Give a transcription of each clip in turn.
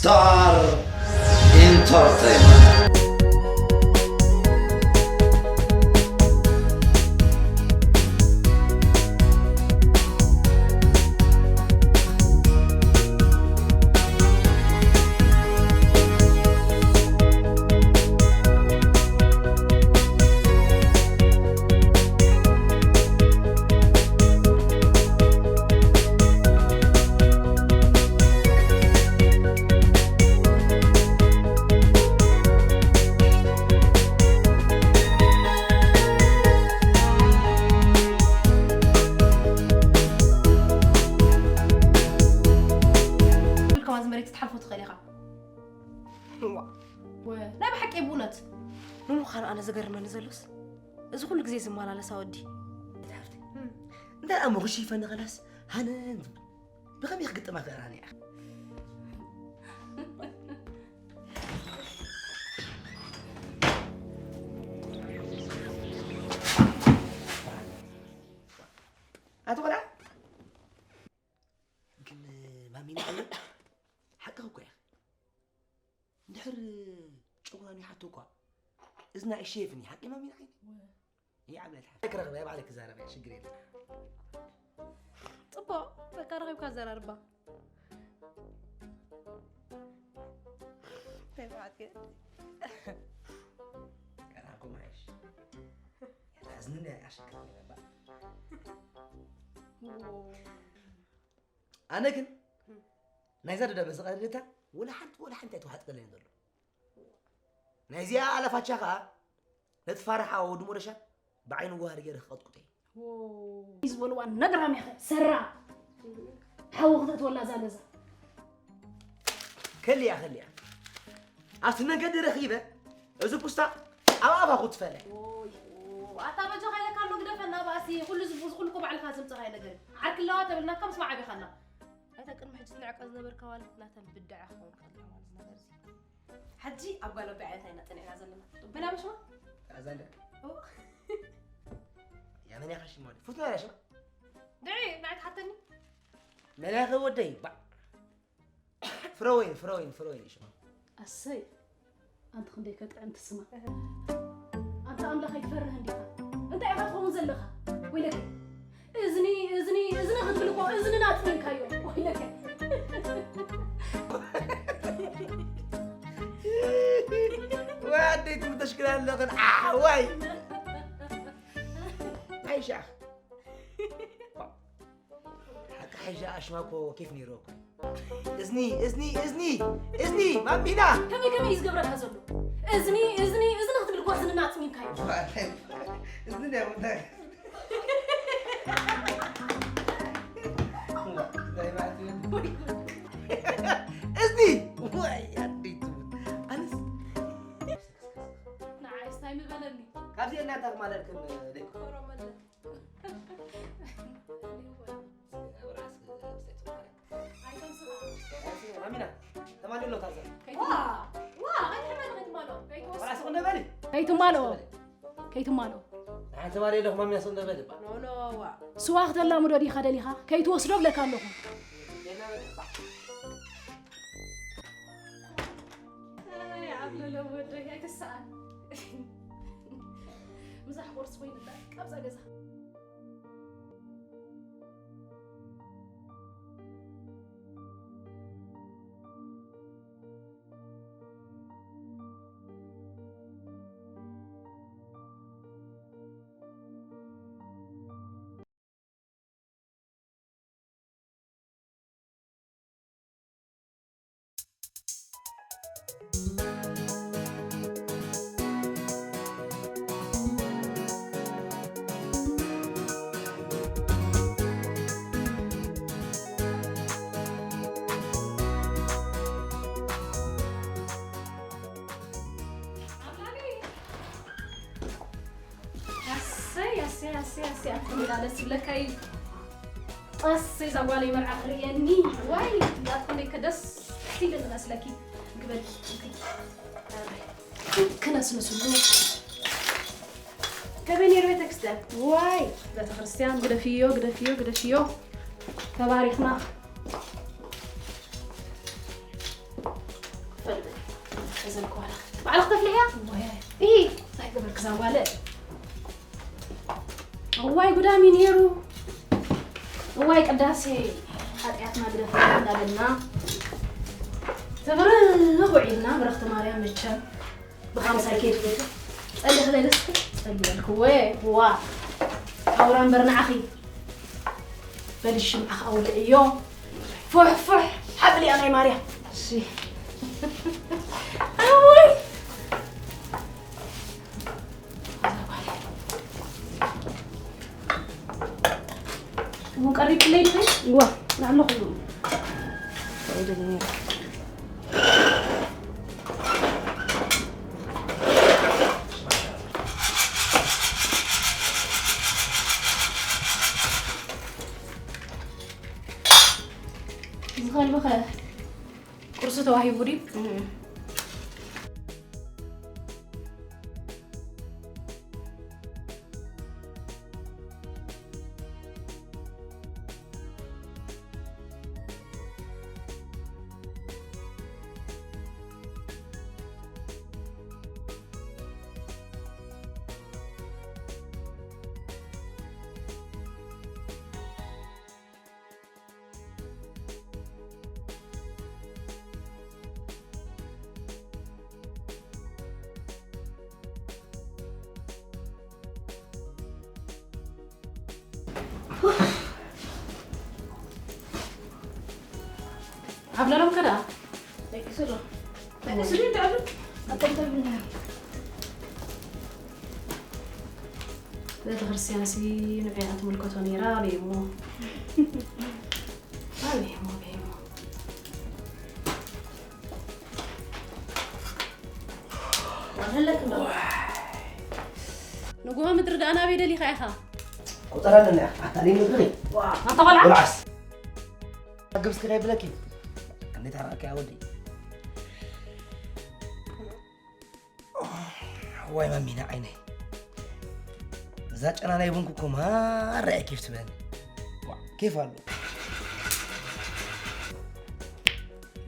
ስታር ኢንተርቴይንመንት። ኢልካ ኣብዚ መሬት ክትሓልፎ ትኽእል ኢኻ። እዋ። ወ-፣ ናይ ብሓቂ ብእውነት። ንምዃኑ ኣነ ዘገርመኒ ዘሎስ፣ እዚ ኩሉ ግዜ ዝመላለሳ ወዲ። እታ ሃፍቲ። እም። እንታይ ደኣ ምኹሽ ይፈኒ ኸላስ፣ ሃነን ዝብል። ብኸመይ ክግጥማ ክእራን እያ? ኣቲ ቆልዓ፣ ግን ማሚና፣ ሓቅኺ እኮ እያ። እንድሕር ጨጉራ ኒሓቶ እኳ፣ እዝና እሸፍኒ፣ ሓቂ ማሚና ዓይኒ? ወ- ይዓብለል ሓ-፣ ክረኽበ፣ ባዕለይ ክዛረብ እየ፣ ሽግር የለን። ጽቡቕ፣ በቃ ረኺብካ ኣዘራርባ። እንታይ በዓል ግን? ቀራኩም ዓይሽ። ያዝንን ያሽክር ነበር። ዎ። ኣነ ግን እም። ናይዛ ደደበ ዝቐደደታ ወላ ሓንቲ፣ ወላ ሓንቲ ኣይተዋሕጠለይን ዘሎ። ናይዚኣ ኣለፋቻ ኸኣ ነቲ ፋራሕ ኣወዲ ሞደሻ ብዓይኒ ዋህሪ ገይረ ክቐጥቁጠ እየ። ዎ። ዝበልዋ ነግራም ኢኸ ሰራ። ሓዊ ክተእትወላ እዛ ገዛ። ከልያ፣ ከልያ። ኣብቲ መንገዲ ረኺበ፣ እዚ ቡስታ ኣብ ኣፋ ክትፈለ። ኦይ፣ ኣታ በጃኻ ኢለካ ኣሎ ግደፈና ባእሲ። ኩሉ ዝቡ-፣ ዝኹሉ እኮ ባዕልኻ ዘምጸኻዮ ነገር። ዓርኪ ኣለዋ ተብልና እኮ ምስማዕ ኣቢኻና። ኣይታ ቅድሚ ሕጂ ትንዕቀ ዝነበርካ ዋልት ናተን ብድዐ ክኸውን ከሎ ማለት ነገር እዚ። ሕጂ ኣብ ጓል ኣቦይ ዓይነት ኣይና ጸኒዕና ዘለና። ጡብና በሽማ? ኣዛንዳ። ኦ። ያ መን ያኻ ሽማ ወዲ? ፍትዋ ያ ሽማ? ድዒ፣ ንዓይ ትሓተኒ? መን ያኸ ወደይ? ባ-፣ ፍረወይን፣ ፍረወይን፣ ፍረወይን ሽማ። ኣሰይ፣ ኣንቲ ክንደይ ከጥዕምቲ ስማ። ኣንታ ኣምላኽ ኣይትፈርህን ዲኻ? እንታይ ኢኻ ትኸውን ዘለኻ? ወይለከ። እዝኒ፣ እዝኒ፣ እዝኒ ክትብል እኮ እዝንና ኣጥሚምካዮ። ወይለከ። ወይ ኣደይ ትብል ተሽክላ ኣለኽን። ኣሕ፣ ወይ። ኣይሻ። ሓቂ ሓይሻ ኣሽማ እኮ ኬፍ ነይሩ እኮ። እዝኒ፣ እዝኒ፣ እዝኒ፣ እዝኒ፣ ማሚና። ከመይ፣ ከመይ እዩ ዝገብረካ ዘሎ? እዝኒ፣ እዝኒ፣ እዝኒ ክትብል እኮ እዝንና ኣጥሚምካዮ። እዝኒ ናይ ወዳይ። እዝኒ፣ ወይ ኣደይ ትብል። ኣነስ ንዓይስ እንታይ ምበለኒ? ካብዚ እናታ ክማለልክን ደቂ። ኦሮመለ። ማሚና፣ ተማሊ ኣሎ ታዛ። ዋ፣ ዋ፣ ከይትሕመል፣ ከይትማሎ፣ ከይትወስድ። ራስ ቁንደ በሊ። ከይትማሎ፣ ከይትማሎ። ንሓንቲ ተማሊ ኣለኹ፣ ማሚና፣ ሱቅ እንደ በሊ። ኖ፣ ኖ፣ ዋ። ስዋ ክተላምዶ ዲኻ ደሊኻ? ከይትወስዶ ብለካ ኣለኹ። የና በሊ። ኣይ፣ ዓብለሎ ወደይ፣ ኣይትስኣል። ምሳሕ ቁርሲ ኮይኑላ፣ ካብዛ ገዛ። ኣሰይ፣ ኣሰይ፣ ኣሰይ፣ ኣሰይ፣ ኣቱም ኢላ ደስ ይብለካ እዩ። ኣሰይ፣ እዛ ጓለይ መርዓ ክርእየኒ። ዋይ፣ እንዳትኮንደይ ከደስ ክትብል መስለኪ። ግበል፣ ክነስንስሉ። ከመይ ነይሩ ቤተክርስትያን? ዋይ፣ ቤተክርስትያን ግደፍዮ፣ ግደፍዮ፣ ግደፍዮ። ተባሪኽና። እዘን ከዋላ ባዕልኽ ተፍልሕያ? እወ። እሂ፣ እንታይ ገበርክ እዛ ጓለ? እዋይ ጉዳሚ ነይሩ። እዋይ ቅዳሴ ሓጢኣትና ግደፈልና እንዳበልና ትብርኽ ውዒልና ብረኽቲ ማርያም መቸም ብኻምሳይ ኬድ ጸሊ ክበልስ ጸሊ በልክወ። ዋ ኣውራ እምበር ንዓኺ በሊ ሽምዓኻ ኣውልዕዮ። ፉሕ ፉሕ ሓብልያ ናይ ማርያም። እሺ። ኣወይ። እውን ቀሪብክለይ ዲኺ? እዋ፣ ንዓለኹ። ዝኸልብኸ ቁርሲ ተዋሂቡ ድዩ? ዓብለሎም ከ ደኣ? ደቂሱ ኣሎ። ደቂሱ ድዩ ደኣ? ኣጠምጠም። ቤተክርስትያንሲ ንዕኣ ትምልከቶ ነይራ፣ ኣበይ እሞ? ኣበይ እሞ፣ ኣበይ እሞ? ንጉሆ ምድሪ ደኣ ናበይ ደሊኻ ኢኻ? ቁጠራ ኣለና ኢኻ። ኣታ ደይ ምድሪ። ኣታ ቆልዓ። ቆልዓስ። ግብስኪ ከይብለኪ። እንዴት ኣራእኪ ኣወዲ? ዋይ ማሚና ዓይነይ። እዛ ጨና ናይ ቡንኩ እኮ ማራ እያ ኬፍ ትበኒ። ዋ፣ ኬፍ ኣሎ።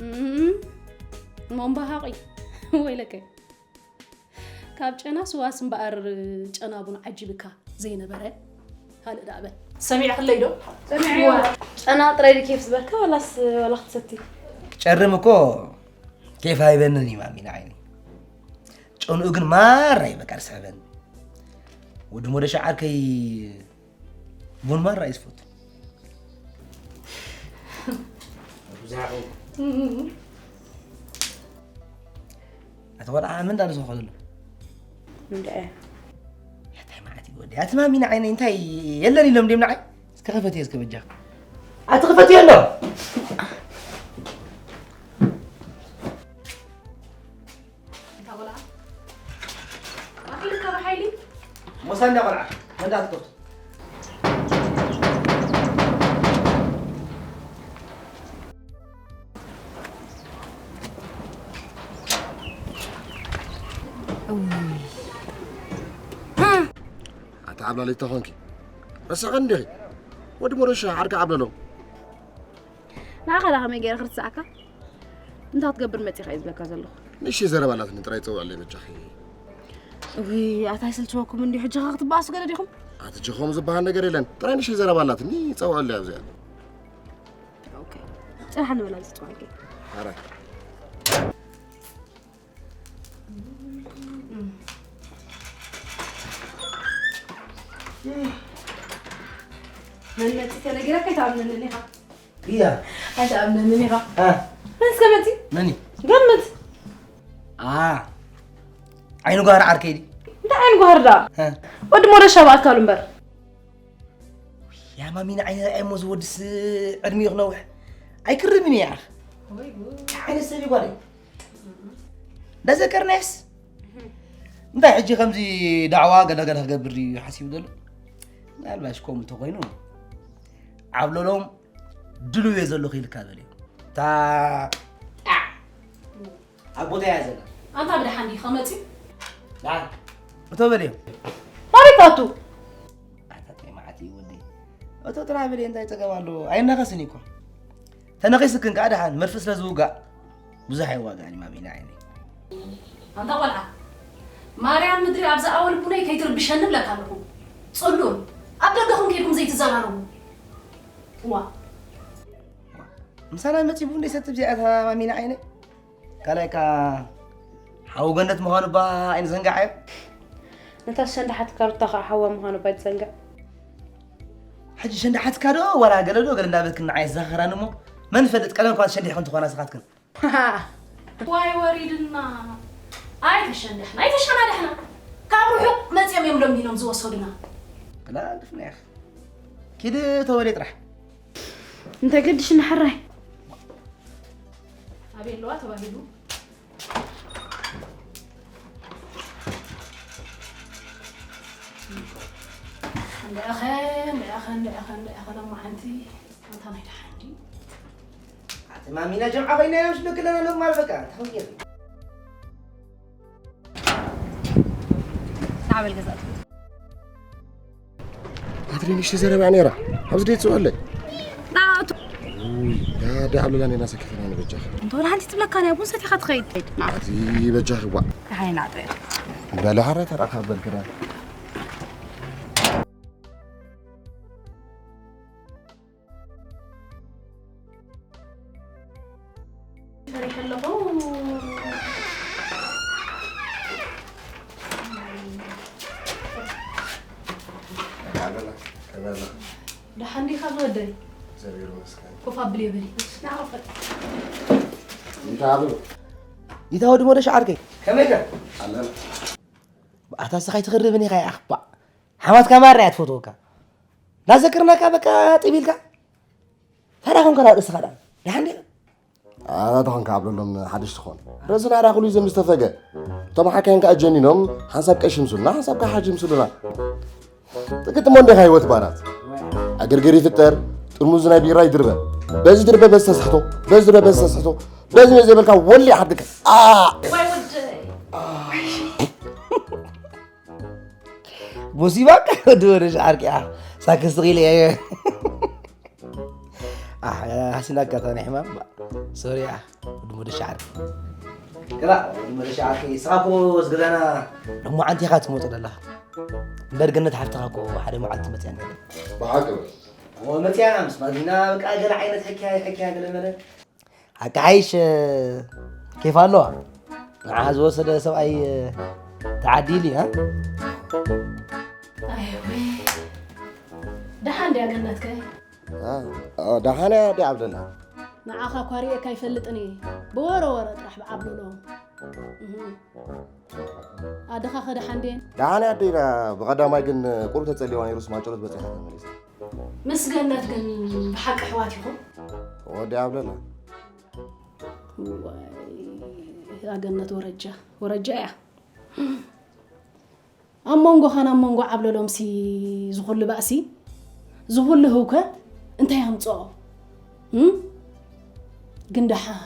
እም፣ እሞ እምበሃቒ ወይለከ። ካብ ጨና ስዋስ እምበኣር ጨና ቡን ዓጂብካ ዘይነበረ ካልእ ደኣ በል። ሰሚዕክለይ ዶ? ሰሚዐዮ። ጨና ጥራይ ድዩ ኬፍ ዝበካ ዋላስ ዋላ ክትሰቲ? ጨርም እኮ ኬፍ ኣይበንን እዩ ማሚና ዓይነይ። ጨንኡ ግን ማራ እዩ በቃ ዝስሕበኒ። ወዲ ሞደሻ ዓርከይ ቡን ማራ እዩ ዝፈቱ። ኣቲ ቆልዓ ምን እንዳለ ዝኸደሉ? እንታይ? ያታይ መዓት እዩ ወዲ። ኣቲ ማሚና ዓይነይ እንታይ የለን ኢሎም ድዮም ንዓይ? እስከ ክፈትዮ እስከ በጃ። ኣቲ ክፈትዮ ኣሎ። እታ ቆልዓ ኣኺልካ ብሓይሊ። ሞሳ እንዳ ቆልዓ፣ መን ደኣ ትከፍቶ? እውይ። ኣታ ዓብላሊት ተኾንኪ፣ ረሳኸኒ ዲኺ? ወዲ ሞረሻ ዓርኪ ዓብለሎም። ንዓኻ ደኣ ከመይ ገይረ ክርስዓካ? እንታይ ክትገብር መጺኻ እዩ ዝብለካ ዘለኹ? ንእሽተይ ዘረባ ኣላትኒ ጥራይ ጸውዕለይ በጃኺ። እውይ፣ ኣታ ኣይስልችወኩም እንድዩ፣ ሕጂ ኸ ክትበኣሱ ገለ ዲኹም? ኣቲ ጀኾም ዝበሃል ነገር የለን። ጥራይ ንእሽተይ ዘረባ ኣላትኒ ጸውዕለይ ኣብዚኣ። ኦኬ። ጽንሓ ንበላ ዝጽዋዕኪ። ኣረ። መን መጺ ተነጊረካ ኣይትኣምነንን ኢኻ። እያ። ኣይትኣምነንን ኢኻ። እ። መን እስከ መጺ? መን እዩ? ገምት። ኣ። ዓይኑ ጓህሪ ዓርከይ ድዩ? እንታይ ዓይኑ ጓህሪ ደኣ? እ። ወዲ ሞረሻ ብኣካሉ እምበር። ያ ማሚና ዓይኒ ረኣይ እሞ ዝወድስ ዕድሚኡ ክነውሕ ኣይክርምን እየ። ኣኽ። ወይ ጉድ። እንታይ ዓይነት ሰብ እዩ ጓለይ? እንዳዘከርናዮስ? እንታይ ሕጂ ከምዚ ዳዕዋ ገለ ገለ ክገብር ድዩ ሓሲቡ ዘሎ? ምናልባሽ ከምኡ እንተኾይኑ ዓብለሎም ድሉው እየ ዘለኹ ኢልካ በልዮ። እታ ኣብ ቦታ እያ ዘላ። ኣንታ ብደሓን ዲኻ መጺኡ? ደሓን። እቶ በልዮ። ናበይ ካቱ? ኣታ ታይ መዓት እዩ ወደይ። እቶ ጥራሕ በልዮ እንታይ ጸገም ኣለዎ? ኣይነኸስን እዩ እኮ። ተነኺስክን ከኣ ደሓን መርፍእ ስለ ዝውጋእ ብዙሕ ኣይዋጋእን እዩ ማሚና ዓይነይ። ኣንታ ቆልዓ፣ ማርያም ምድሪ ኣብዛ ኣወል ቡነይ ከይትርብሸኒ እብለካ ኣለኹ። ጽሉል፣ ኣብ ደገኹም ከይድኩም ዘይትዘራረቡ። እዋ። ምሳና መጺ ቡን ዘይሰቲ ብዚኣታ ማሚና ዓይነ። ካልኣይካ ሓው ገነት ምዃኑ እባ ኣይንዘንግዓዮ። ነታ ሸንዳሓትካ ሩታ ከዓ ሓዋ ምዃኑ እባ ኣይትዘንግዕ። ሕጂ ሸንዳሓትካ ዶ ዋላ ገለ ዶ ገለ እንዳበልክን ንዓይ ዘኻኽራኒ እሞ መን ይፈልጥ ቀደም እኳ ሸንዲሕክን ትኾና ንስኻትክን። ዋይ ወሪድና። ኣይተሸንዳሕና፣ ኣይተሸናዳሕና። ካብ ርሑቕ መጽዮም እዮም ለሚኖም ዝወሰዱና። ክላ ግፍና ኢኺ። ኪዲ ተወልየ ጥራሕ። እንታይ ገድሽና ሕራይ? ኣበይ ኣለዋ ተባሂሉ? እንድዕኸ፣ እንድዕኸ፣ እንድዕኸ፣ እንድዕኸ፣ ሎማዓንቲ ኣንታ ናይ ደሓን ድዩ? ኣቲ ማሚና ጀምዓ ኮይና እዮም ሽዶ ክለና ኖርማል በቃ፣ እንታይ ጌር? ንዓበል ገዛእቱ። ኣትሪ ንእሽተይ ዘረባ ነይራ። ኣብዚ ደይ ትጽውዐለይ? ንዓቱ። ውይ፣ ዳ፣ ዳ ዓብለላ ነና ሰኪፈና ንበጃኺ። እንተ ወላ ሓንቲ ትብለካ ናይ ቡን ሰቲኻ ትኸይድ። ንዓቱ። ኣቲ በጃኺ ዋ። ደሓይ ናጥረ። በለ ሓረ ተራኻ በልክራ። ፈሪሐ ኣለኹ። ደሓን ዲኻ ዝወደይ? እግዚኣብሔር ይመስገን። ኮፍ ኣብል የብል። ንዓው ፈጥ። እንታይ ኣብል? ይታ ወዲ ሞደሽ ዓርከይ። ከመይ ከ? ኣለና። ኣታ ስኻ ኣይትኽርብን ኢኻ ይኣኽባ። ሓማትካ ማራ እያ ትፈትወካ። ዳዘክርናካ በቃ ጥቢልካ። ታዲያ ኾንካ ናብ ርእስኻ ደኣ። ደሓን ዲኻ? ኣታ ኾንካ ኣብለሎም ሓድሽ ትኾን። ርእስና ደኣ ኩሉ እዩ ዘምዝተፈገ። እቶም ሓካይን ከኣ ጀኒኖም ሓንሳብ ቀሺ ምስሉና፣ ሓንሳብ ከኣ ሓጂ ምስሉና። ጥቅጥሞ እንዲኻ ህይወት ባራት። ዕግርግር ይፍጠር፣ ጥርሙዝ ናይ ቢራ ይድርበ። በዚ ድርበ በዚ ተስሕቶ፣ በዚ ድርበ በዚ ተስሕቶ፣ በዚ በዚ የበልካ ወሊ ዓድካ። ኣ! ዋይ ወደይ። ሙሲባ ወዲ ወደ ሻዓርኪ፣ ኣ፣ ሳክስ ትኺል እየ። ኣሕ፣ ሃሲናካ ታኒ ሕማም፣ ባ። ሶሪ፣ ኣ፣ ወዲ ወደ ሻዓርኪ። ክላ፣ ወዲ ወደ ሻዓርኪ፣ ንስኻ እኮ ዝገዛና ሎማዓንቲ ኢኻ ትመጾ ዘለኻ። እምበር ገነት ሓፍትኻ እኮ ሓደ መዓልቲ መጽያ ነይራ። ብሓቂ በል። እሞ መጽያ ምስ ማዲና፣ በቃ፣ ገለ ዓይነት ሕክያ፣ ሕክያ፣ ገለ መለ። ሓቂ ሓይሽ ኬፍ ኣለዋ። ንዓ ዝወሰደ ሰብኣይ ተዓዲሉ፣ እ? ኣይ ወይ። ደሓን ድያ ገነትከ? እ፣ እ፣ ደሓን እያ ድያ ዓብደላ? ንዓኻ እኳ ርእየካ ኣይፈልጥን እየ። ብወረ ወረ ጥራሕ ብዓብለሎም። እህ። ኣደኻ ከ ደሓን ድየን? ደሓን እያ ኣደይ ኢላ። ብቐዳማይ ግን ቁሩብ ተጸሊዋ ነይሩ፣ ስማጨሎት በጺሓ ተመሊሳ። ምስ ገነት ግን ብሓቂ ኣሕዋት ኢኹም? ወዲ ኣብለላ። ዋይ፣ እዛ ገነት ወረጃ፣ ወረጃ እያ። ኣብ መንጎኻን ኣብ መንጎ ዓብለሎምሲ ዝኹሉ ባእሲ፣ ዝኹሉ ህውከት እንታይ ኣምጽኦ? እም? ግን ደሓን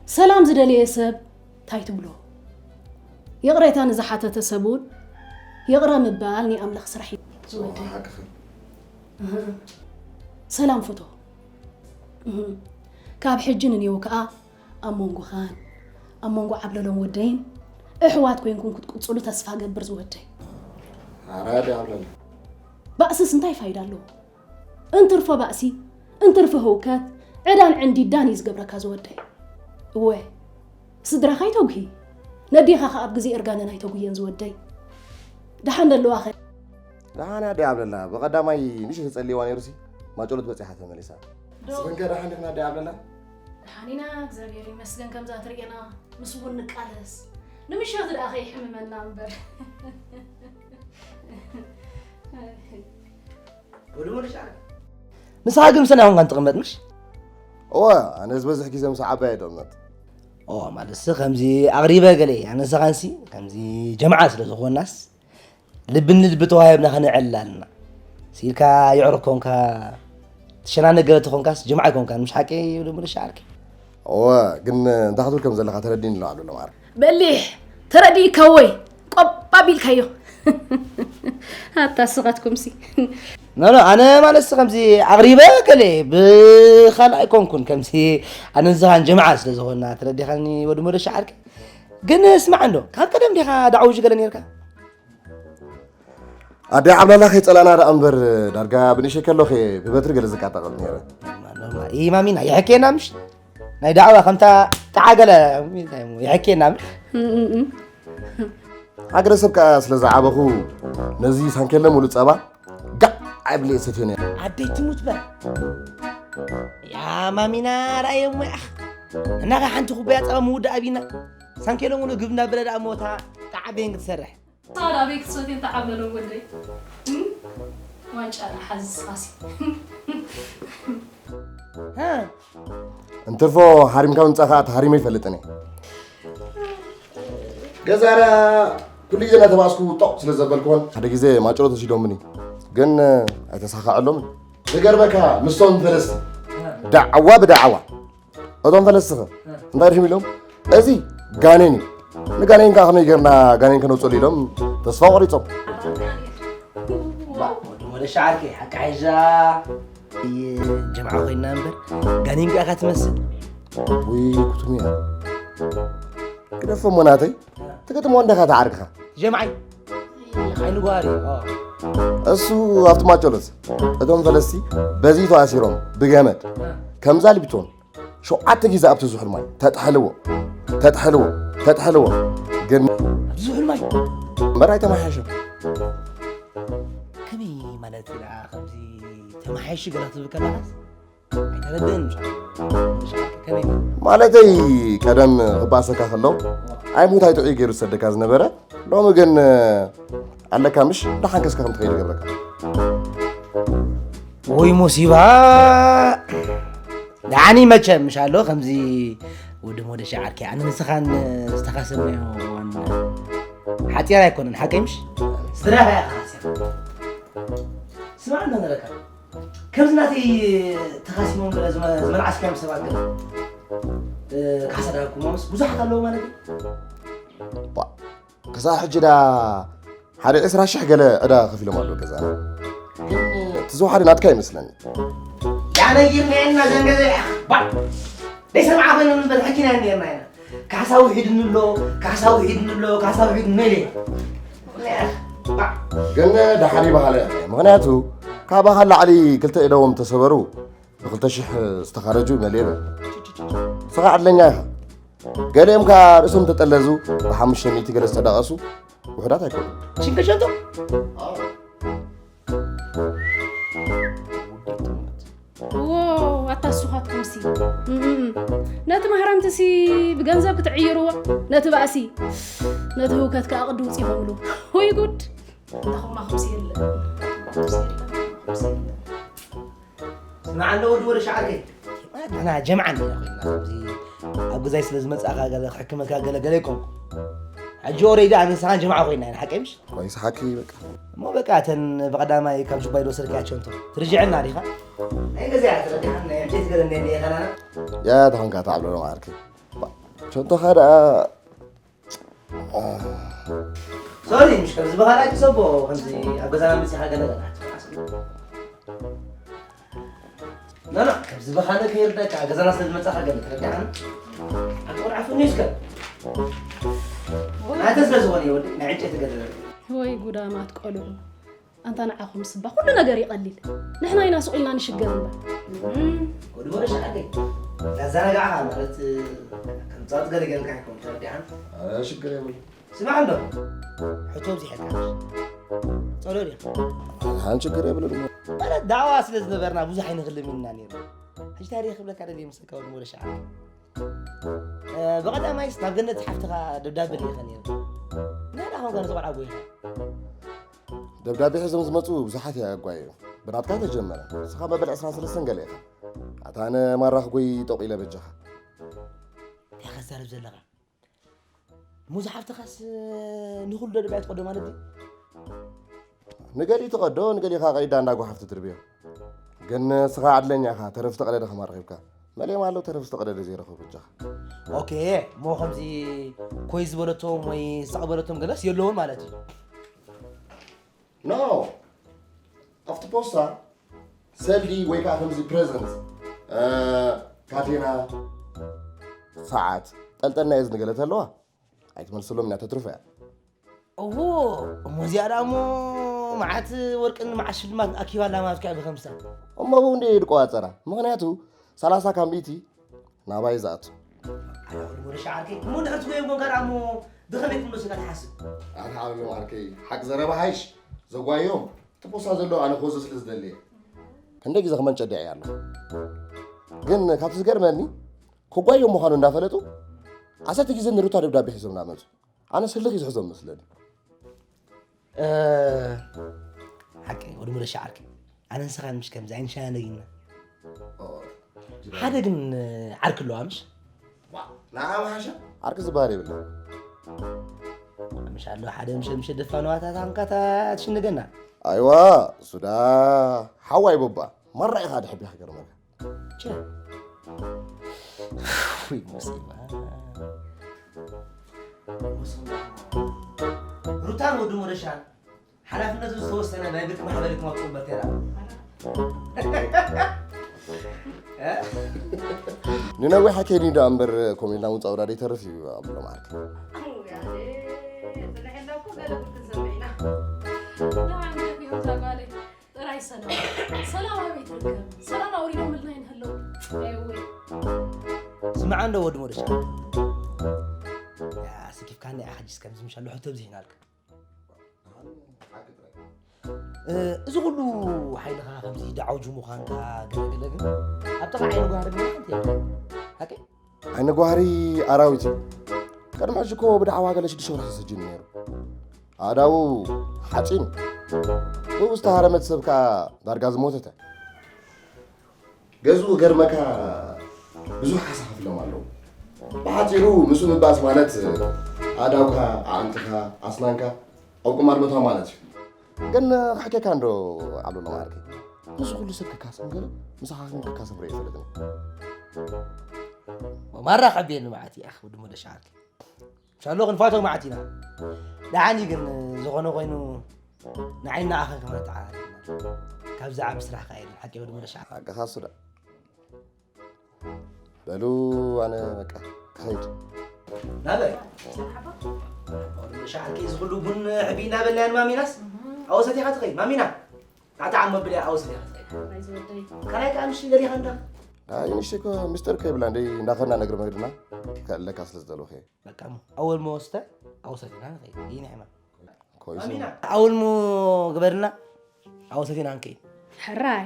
ሰላም ዝደለየ ሰብ ታይ ትብሎ? ይቕሬታ ንዝሓተተ ሰብ እውን ይቕረ ምባል ናይ ኣምላኽ ስራሕ እዩ ዝወደይ። ሓቅኺ። እህ። ሰላም ፍቶ። እህ። ካብ ሕጂ ንኔው ከኣ ኣብ መንጎኻን ኣብ መንጎ ዓብለሎም ወደይን ኣሕዋት ኮይንኩም ክትቅጽሉ ተስፋ ገብር ዝወደይ። ኣራዳ ዓብለሎም። ባእስስ እንታይ ፋይዳ ኣለዎ? እንትርፎ ባእሲ፣ እንትርፎ ህውከት፣ ዕዳን ዕንዲዳን እዩ ዝገብረካ ዝወደይ። እወ፣ ስድራኻ ኣይተጉሂ፣ ነዴኻ ኸኣ ኣብ ግዜ እርጋነን ኣይተጉየን ዝወደይ። ደሓን ደለዋኸ? ደሓን እያ ደይ ኣብለላ፣ ብቐዳማይ ንእሽተይ ተጸልይዋ ነይሩሲ፣ ማጨሎት በጺሓ ተመሊሳ። ዶ- ስኽንከ ደሓን ዲኽና ደይ ኣብለላ? ደሓን ኢና፣ እግዚኣብሔር ይመስገን ከምዛ ትርእየና፣ ምስ እውን ንቃለስ። ንምሸት ደኣ ከይሕምመና እምበር። ወዲ ሞደሽ ዓርከይ። ንስኻ ግን ምሳና ኮንካ ትቕመጥ ምሽ? እወ፣ ኣነ ዝበዝሕ ግዜ ምስ ዓባይ እየ ዝቕመጥ። ኦ፣ ማለትሲ ከምዚ ኣቕሪበ ገለ እየ። ኣነ ንስኻንሲ ከምዚ ጀምዓ ስለ ዝኾንናስ ልቢ ንልቢ ተዋሂብና ከነዕልል ኣለና። ሲልካ የዕሩኽ ኮንካ ትሸናነቅ ገለ ተኾንካስ ጀምዓ ኣይኮንካን። ምሽ ሓቂ ወዲ ሞደሽ ዓርከይ? እወ፣ ግን እንታይ ክትብል ከም ዘለኻ ተረዲእኒ ኣሎ ዓብደሎም ዓርከይ። በሊሕ ተረዲእካ ወይ ቆብ ኣቢልካዮ። ኣታ ስኻትኩምሲ። ኖ፣ ኖ፣ ኣነ ማለትሲ ከምዚ ኣቕሪበ ገለ ብኻልእ ኣይኮንኩን። ከምዚ ኣነ ንስኻን ጀምዓ ስለ ዝኾንና ተረዲኻኒ ወዲ ሞደሽ ዓርከይ። ግን ስማዕ እንዶ፣ ካብ ቀደም ዲኻ ዳዕውጅ ገለ ነርካ? ኣደ ዓብላላ ከይጸላና ደኣ እምበር፣ ዳርጋ ብንእሽተይ ከለኹ እየ ብበትሪ ገለ ዝቃጣቐጥ ነይረ። ኖርማል፣ ኖርማል። ይማሚና፣ ይሕኬና ምሽ? ናይ ዳዕዋ ከምታ ጣዓ ገለ ይሕኬና ምሽ? እም፣ እም፣ እም። ሃገረ ሰብ ከኣ ስለ ዝዓበኹ፣ ነዚ ሳንኬለ ሙሉእ ጸባ ጋዕ ኣይብለ እየ ሰትዮ ነይረ። ኣደይ ትሙት በል። ያ ማሚና፣ ራእየ እሞ ያኽ። እናኻ ሓንቲ ኩባያ ጸባ ምውዳእ ኣቢና። ሳንኬሎ ሙሉእ ግብ እናበለ ደኣ እሞ እታ ጣዓ በየን ክትሰርሕ። ሳራ ቤት ሰቴን ተዓብለሎ ወደይ። እም? ዋንጫ ሓዝ ፋሲ። ሃ? እንትርፎ ሓሪምካ ምምጻእ ከኣ ተሃሪመ ይፈልጥን እየ። ገዛራ ኩሉ ግዜ እናተባእስኩ ጦቕ ስለ ዘበልኩዎን ሓደ ግዜ ማጭሎ ተሲዶምኒ፣ ግን ኣይተሳኻዐሎምን። ዝገርመካ ምስቶም ፈለስቲ ዳዕዋ ብዳዕዋ እቶም ፈለስቲ ኸ እንታይ ድሕም ኢሎም? እዚ ጋኔን እዩ። ንጋኔን ከኣ ከመይ ጌርና ጋኔን ከነውጽሉ ኢሎም ተስፋ ቆሪጾም። ወዲ ወደ ሻዓርከይ ሓቂ ሓይዛ። ጀምዓ ኮይና እምበር ጋኔን ከኣ ትመስል። ውይ፣ ክቱም እያ። ግደፎ እሞ ናተይ፣ ትገጥሞ እንደኻ ተዓርክኻ። ጀምዓይ፣ ዓይኒ ጓሪ፣ ኦ። እሱ ኣብቲ ማጨሎት፣ እቶም ፈለስቲ በዚ ተኣሲሮም ብገመድ፣ ከምዛ ልቢቶን፣ ሸውዓተ ግዜ ኣብቲ ዝሑል ማይ ተጥሕልዎ፣ ተጥሕልዎ፣ ተጥሕልዎ። ግን ኣብዚ ዝሑል ማይ እምበር ኣይተመሓየሸን። ከመይ ማለት እዩ ደኣ ከምዚ ተመሓየሹ ገለ ክትብል ከለኻስ? ኣይተረድእን ምሻ? ምሻ ከመይ ማለት? ማለተይ ቀደም ክባእሰካ ከሎ ኣይ ሙት ኣይጥዑይ ገይሩ ዝሰደካ ዝነበረ፣ ሎሚ ግን ኣለካ ምሽ ደሓን ከስካ ከም ትኸይድ ይገብረካ። ወይ ሙሲባ! ደሓኒ መቸም ምሽ ኣሎ ከምዚ ወዲ ሞደሻ ዓርኪ ኣነ ንስኻን ዝተኻሰብናዮ እዋን ሓፂር ኣይኮነን፣ ሓቀይ ምሽ? ስራሕ እያ ተኻሲራ። ስማዕ እንዳነረካ ከምዚ ናተይ ተኻሲሞም ገለ ዝመ-፣ ዝመልዓስካዮም ሰባት ገለ፣ እ፣ ካሕሳ ዳሃብኩሞምስ ብዙሓት ኣለዉ ማለት እዩ? ባ፣ ክሳብ ሕጂ ዳ ሓደ ዕስራ ሽሕ ገለ ዕዳ ከፊሎም ኣለዉ ገዛና። ግን እቲ ዝወሓደ ናትካ ይመስለኒ። ያ ነጊርናየና ዘን ገዛ፣ ባ፣ ደይ ሰብዓ ኮይኖም እምበር ሕኪና ነርና ኢና። ካሕሳ ውሒድኒ ኣሎ፣ ካሕሳ ውሒድኒ ኣሎ፣ ካሕሳ ውሒድኒ ኢለ። ባ። ግን ደሓር ይበሃለ። ምኽንያቱ ካባኻ ላዕሊ ክልተ ኢዶም ተሰበሩ፣ ብክልተ ሽሕ ዝተኻረጁ መሊኡ በል። ንስኻ ዕድለኛ ኢኻ። ገሊኦም ከኣ ርእሶም ተጠለዙ፣ ብሓሙሽተ ሚእቲ ገለ ዝተዳቐሱ ውሑዳት ኣይኮኑን። ሽንከሸንቶ? ዎ፣ ኣታ ንስኻትኩምሲ። እም፣ ነቲ ማህረምትሲ ብገንዘብ ክትዕይርዎ፣ ነቲ ባእሲ፣ ነቲ ህውከት ከኣ ቅዲ ውጽኢኹምሉ። ወይ ጉድ! ኣታ ኹማ ኹምሲ የለ። ኹምሲ የለ። ኹምሲ የለ። ስማዕ ኣሎ ወዲ ወደ ሻዓርከይ። ንሕና ጀምዓ እንዲና ኮይና፣ ኣብዚ ኣብ ገዛይ ስለ ዝመጻእካ ገለ ክሕክመካ ገለ ገለ ኣይኮንኩ። ሕጂ ኦሬዲ ኣነ ንስኻን ጀምዓ ኮይና ኢና፣ ሓቀይ ምሽ? ቆይ፣ ስሓቂ በቃ። እሞ በቃ፣ እተን ብቐዳማይ ካብ ጁባ ይዶ ስርቅያ ቸንቶ። ትርጅዐና ዲኻ? ናይ ገዛ እያ ትረዲኻን፣ ናይ ዕንጨይቲ ገለ እንደ እንደ የኸናና። ያ ተኾንካ ተዓብሎ ዶ ዓርከይ። ባ፣ ቸንቶኻ ደኣ ሶሪ፣ ምሽ ከምዚ በኻላ ይሰቦ፣ ከምዚ ኣብ ገዛና መጺኻ ገለ ገለ። ኖ፣ ኖ፣ ከምዚ በኻለ ከይርዳካ፣ ገዛና ስለ ዝመጻኻ ገለ ተረዳእካኒ? ኣትቆልዓፍኒ እስከ። ናተ ስለ ዝኾነ ይወዲ፣ ናይ ዕንጨይቲ ገለ። ወይ ጉዳማት ቆልዑ። ኣንታ ንዓኹም ስባ ኩሉ ነገር ይቐሊል። ንሕና ኢና ሱቕ ኢልና ንሽገር እምበር። እም፣ ወዲ ወደ ሻዓተይ። ዳዘናጋዕኻ ማለት፣ ከም ጻውት ገለ ጌርካ ኣይኮን፣ ተረዲኣን? ኣረ፣ ሽግር የብሉ። ስማዕ እንዶ፣ ሕቶ ኣብዚሐካ። ጸሎ ዲኻ? ሓን ሽግር የብሉ ድማ። ማለት ዳዕዋ ስለ ዝነበርና ብዙሕ ኣይንኽልም ኢና ነይርና። ሕጂ ታሪኽ ክብለካ ደልየ ምስልካ ወዲ ወደ ሻዓተይ። እ፣ ብቐዳማይስ ናብ ገነት ሓፍትኻ ደብዳበ ልኢኸ ነይረ። ንሕና ኸም ገነት ቆልዓ ጎይኻ። ደብዳበ ሒዞም ዝመጹ ብዙሓት እያ ኣጓዩ። ብናትካ ተጀመረ። ንስኻ መበል ዕስራን ሰለስተን ገለ ኢኻ። ኣታ ኣነ ማራ ክጎይ ጠቕ ኢለ በጃኻ። እንታይ ኸዛርብ ዘለኻ? ሙዚ ሓፍትኻስ ንኹሉ ደብዳበ ትቐዶ ማለት ድዩ? ንገሊኡ ትቐዶ፣ ንገሊኡ ኸዓ ቀይዳ እንዳ ጓሓፍቲ ትርብዮ። ግን ንስኻ ዕድለኛ ኢኻ፣ ተረፍ ዝተቐደደ ኸማን ረኺብካ። መሊኦም ኣለዉ ተረፍ ዝተቐደደ ዘይረኸቡ በጃኻ። ኦኬ፣ እሞ ከምዚ ኮይ ዝበለቶም ወይ ሳቕ ዝበለቶም ገለስ የለውን ማለት እዩ? ኖ፣ ኣብቲ ፖስታ ሰልዲ ወይ ከዓ ከምዚ ፕሬዘንት፣ እ፣ ካቴና፣ ሰዓት፣ ጠልጠልና እየ ዝንገለ ተለዋ። ኣይትመልሰሎም ኢና፣ ተትርፎ እያ። እዎ፣ እሞ እዚኣ ደኣ እሞ መዓት ወርቅን መዓት ሽልማት ኣኪባ ኣላ ማለት ከኣ ብኸምሳ። እሞ ብኡ እንደ ይድቆ ኣጸራ። ምኽንያቱ ሰላሳ ካብ ሚእቲ ናባይ ዝኣቱ። ኣላ ወዲ ወደ ሻዓርከይ፣ እሞ እንድሕር ትጎዮም ኮንካ ደኣ እሞ ብኸመይ ክትመልሱ ኢኻ ትሓስብ? ኣነ ዓብሎ ዓርከይ፣ ሓቂ ዘረባ ሓይሽ፣ ዘጓዮም፣ እቲ ፖስታ ዘሎ ኣነ ክወስዶ ስለ ዝደሊ እየ። ክንደይ ግዜ ክመንጨ ደኣ እየ ኣሎ። ግን ካብቲ ዝገርመኒ፣ ክጓዮም ምዃኑ እንዳፈለጡ፣ ዓሰርተ ግዜ ንሩታ ደብዳቤ ሒዞም እናመጹ። ኣነስ ህልኽ እዩ ዝሕዞም መስለኒ። እ፣ ሓቂ ወዲ ሙለሻ ዓርኪ። ኣነ ንስኻን ምሽ ከምዚ ኣይንሸናነግና። ኦ፣ ሓደ ግን ዓርኪ ኣለዋ ምሽ? ዋ፣ ንዓ ምሓሻ? ዓርኪ ዝበሃል የብልና። ምሽ ኣሎ ሓደ ምሽ፣ ምሽ ደፋ ነዋታት ኣንካታ ትሽንገና። ኣይዋ፣ ሱዳ፣ ሓዋይ ቦባ። ማራ ኢኻ ድሕቢኻ ገርመካ። ቸ። ውይ፣ ሙሲባ። ሩታን ወዲ ሙለሻን ሓላፍነቱ ዝተወሰነ ናይ ብርኪ ማሕበር ክመጽኡ በቴራ። እ? ንነዊሕ ኣከይዱ ደኣ እምበር፣ ኮሜድና እውን ጸውራ ደይተርፍ እዩ ኣብሎም ዓርኪ። እውይ፣ ኣደ፣ ጽንሕ ኢልና እኮ ገለ ጉድ ክንሰምዕ ኢና። ደሓን ገፊሑ እዛ ጓለይ። ጥራይ ሰላም። ሰላም ኣበይ ትርከብ? ሰላም ኣውሪዶምልና ይንህለው። ኤወይ። ስምዓ እንዶ ወዲ ሞደሻ። ያ፣ ስኪፍካኒ ኢኻ ሕጂስ ከምዚ ምሻሎ ሕቶ ብዝሂናልካ። እ፣ እዚ ኩሉ ሓይልኻ ከምዚ ዳዓውጁ ምዃንካ ገለገለ ግን ኣብ ጥቓ ዓይኒ ጓህሪ ግን ሓንቲ እያ። ሓቀይ? ዓይኒ ጓህሪ ኣራዊት እዩ። ቅድሚ ሕጂ እኮ ብዳዕዋ ገለ ሽዱሽተ ወርሒ ተሰጅኑ ነይሩ። ኣእዳዉ ሓጺን። ብኡ ዝተሃረመት ሰብ ከኣ ዳርጋ ዝሞተት እያ። ገዝኡ ገርመካ ብዙሕ ካሳ ከፊሎም ኣለዉ። ብሓጺሩ ምስኡ ምባስ ማለት ኣእዳውካ፣ ኣዕንትኻ፣ ኣስናንካ ኣብ ቁማር ምእታው ማለት እዩ። ግን ክሕከካ እንዶ ዓብሎ ዓርከይ። ምስ ኩሉ ሰብ ክካሰብ ገለ ምሳኻ ግን ክካሰብ ርእየ ኣይፈልጥን። ማራ ከቢየኒ መዓት እዩ፣ ኣኽ፣ ወዲ ሞደሻ ዓርከይ። ሻሎ ክንፋቶ መዓት ኢና። ደሓን እዩ ግን፣ ዝኾነ ኮይኑ ንዓይ ንዓኻ ክንተዓራረፍ ኢና። ካብዚ ዓቢ ስራሕ ከኣ የለን፣ ሓቂ ወዲ ሞደሻ። ሓቅኻ ሱዳ። በሉ፣ ኣነ በቃ ክኸይድ። ናበይ? ወዲ ሞደሻ ዓርከይ፣ እዚ ኩሉ ቡን ሕቢ እናበላያን ማሚናስ? ኣዎ፣ ሰቲኻ ትኸይድ። ማሚና፣ ታዕታዕ መብልያ፣ ኣዎ፣ ሰቲኻ ትኸይድ። ኣይ ዝወደይ። ካልኣይ ከኣ ምሽ ደሊኻ እንዳ? ኣይ፣ ንእሽተይ እኮ ምስጢር ከይብላ እንደ እንዳኸድና ነግሪ መግድና ከእለካ ስለ ዝደለኹ እየ። በቃ እሞ፣ ኣወል ሞ ወስተ፣ ኣዎ፣ ሰቲና ንኸይድ። ይህን ሕማ። ኮይሱ። ኣሚና። ኣውል ሞ ግበርና፣ ኣው ሰፊና ንከይድ። ሕራይ፣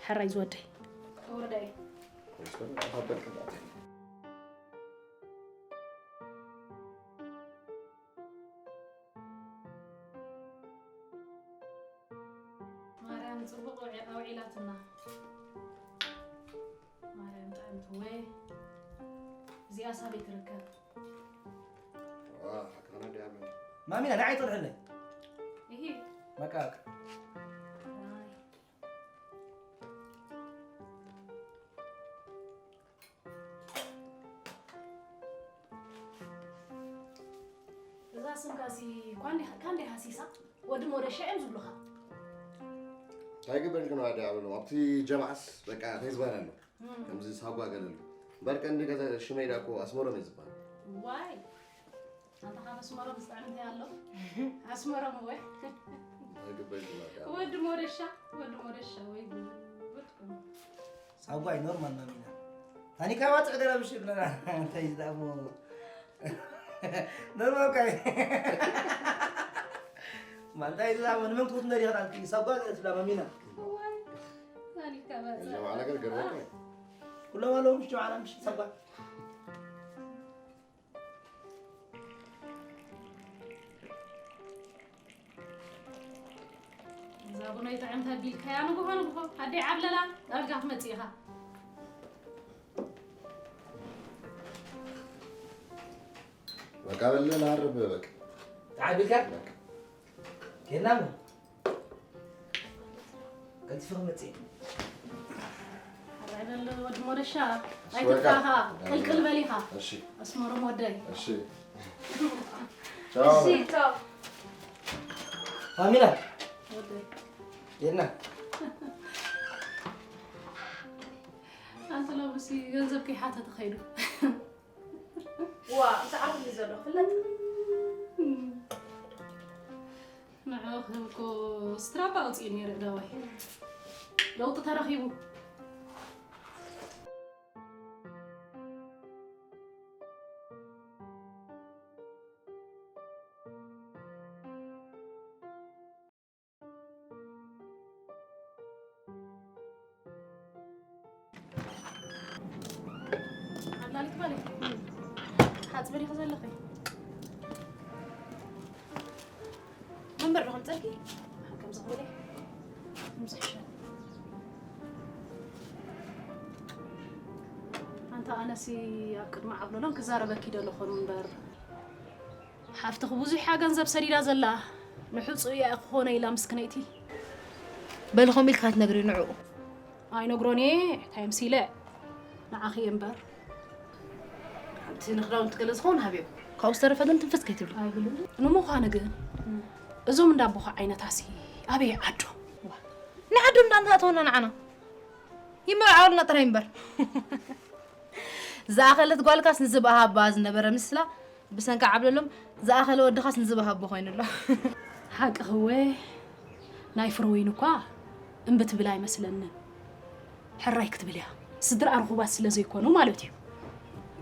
ሕራይ ዝወደይ። ወረዳይ። ማርያም ጽቡቕ ውዒ-፣ ኣውዒላትና። ማርያም ጥዕምቲ ወይ። እዚኣ ሳበይ ትርከብ? ዋ፣ ሓቅና ድያ በል። ማሚና፣ ንዓይ ጥርሕለይ። እሂ። በቃ፣ በቃ። ኣይ። እዛ ስምካ ሲ ኳንዲ-፣ ካንዲ ሃሲሳ? ወዲ ሞደሻ እዮም ዝብሉኻ። እንታይ ግበር ግን ዋዲ ኣብሎም። ኣብቲ ጀምዓስ በቃ እንታይ ዝበሃል ኣሎ? እም። ከምዚ ሳጓ ገለ ኣሎ። እምበር ቀንዲ ገዛ ሽመይ ዳኮ ኣስመሮም እዩ ዝበሃል። ዋይ። ኣታ ካብ ኣስመሮም ዝጥዕም እንታይ ኣሎ? ኣስመሮም ወይ? እንታይ ግበር ግን ዋዲ ኣብሎም። ወዲ ሞደሻ፣ ወዲ ሞደሻ ወይ ጉድ። ሳጓይ ኖርማል ማሚና። ታኒካ ባጽዕ ገና ምሽ ብለና። እንታይ ዝዳሞ? ኖርማል ካይ። ማንታይ ዝዳሞ? ንመን ትኹት ነሪ ኸዳንቲ? ሳጓይ ገለ ትብላ ማሚና። እዋይ፣ ታኒካ ባጽዕ። የማዓ ነገር ገርመካ። ኩሎም ኣለዉ ምሽ ጀማዓና ምሽ ሳጓይ። እዛ ቡነይ ጥዕምቲ ኣቢልካያ ንጉሆ ንጉሆ ኣደይ ዓብለላ ዳርጋ ክትመጽእ ኢኻ። በቃ በል፣ ናርብ በቃ። ተዓቢልካ? በቃ። ኬድና እሞ። ቀልጢፈ ክመጽእ እየ። ሕራይ በል ወዲ ሞደሻ፣ እሺ፣ ኣይትጥፋኻ፣ በቃ። ቅልቅል በል ኢኻ። እሺ። ኣስመሮም ወደይ። እሺ። ቻው። እሺ፣ ቻው። ማሚና። ወደይ። ኬድና። ኣንተ ሎምሲ ገንዘብ ከይሓተተ ኸይዱ። ዋ፣ እንታይ ዓርኩ እዩ ዘሎ? ፍለጥ። ንዕኺ እኮ ስትራባ ኣውፅኡ ነይረ እዳዋይ። ለውጢ ተረኺቡ። ዓላሊት ማለት ሓፅቢ ዲኺ ዘለኺ? መንበር ዶ ከምፀልኪ? ከም ዝኽእለ ምሳሕሻ። ኣንታ ኣነሲ ኣብ ቅድሚ ዓብሎሎም ክዛረበኪ ደለኹን እምበር፣ ሓፍትኺ ብዙሕ እያ ገንዘብ ሰዲዳ ዘላ፣ ንሑጹ እያ ክኾነ ኢላ ምስክነይቲ። በሊ ከምኡ ኢልካ ትነግሪ ንዕኡ። ኣይነግሮን እየ፣ እንታይ ምሲለ? ንዓኺ እየ እምበር። ኣብቲ ንኽዳውንቲ ገለ ዝኸውን ሃብዮ። ካብኡ ዝተረፈ ግን ትንፍስ ከይትብሊ። ኣይብልን። ንምዃኑ ግን፣ እዞም እንዳ ኣቦኻ ዓይነታሲ ኣበይ ዓዶም? ዋ፣ ንዓዶም እንዳ እንተኣተወና ንዓና። ይመርዓወልና ጥራይ እምበር። ዝኣኸለት ጓልካስ ንዝበሃባ ዝነበረ ምስላ፣ ብሰንካ ዓብለሎም ዝኣኸለ ወድኻስ ንዝበሃቦ ኮይኑሎ። ሓቅኺ እወ፣ ናይ ፍረወይኒ እኳ እምቢ ትብል ኣይመስለንን። ሕራይ ክትብል እያ። ስድራኣ ርኹባት ስለ ዘይኮኑ ማለት እዩ።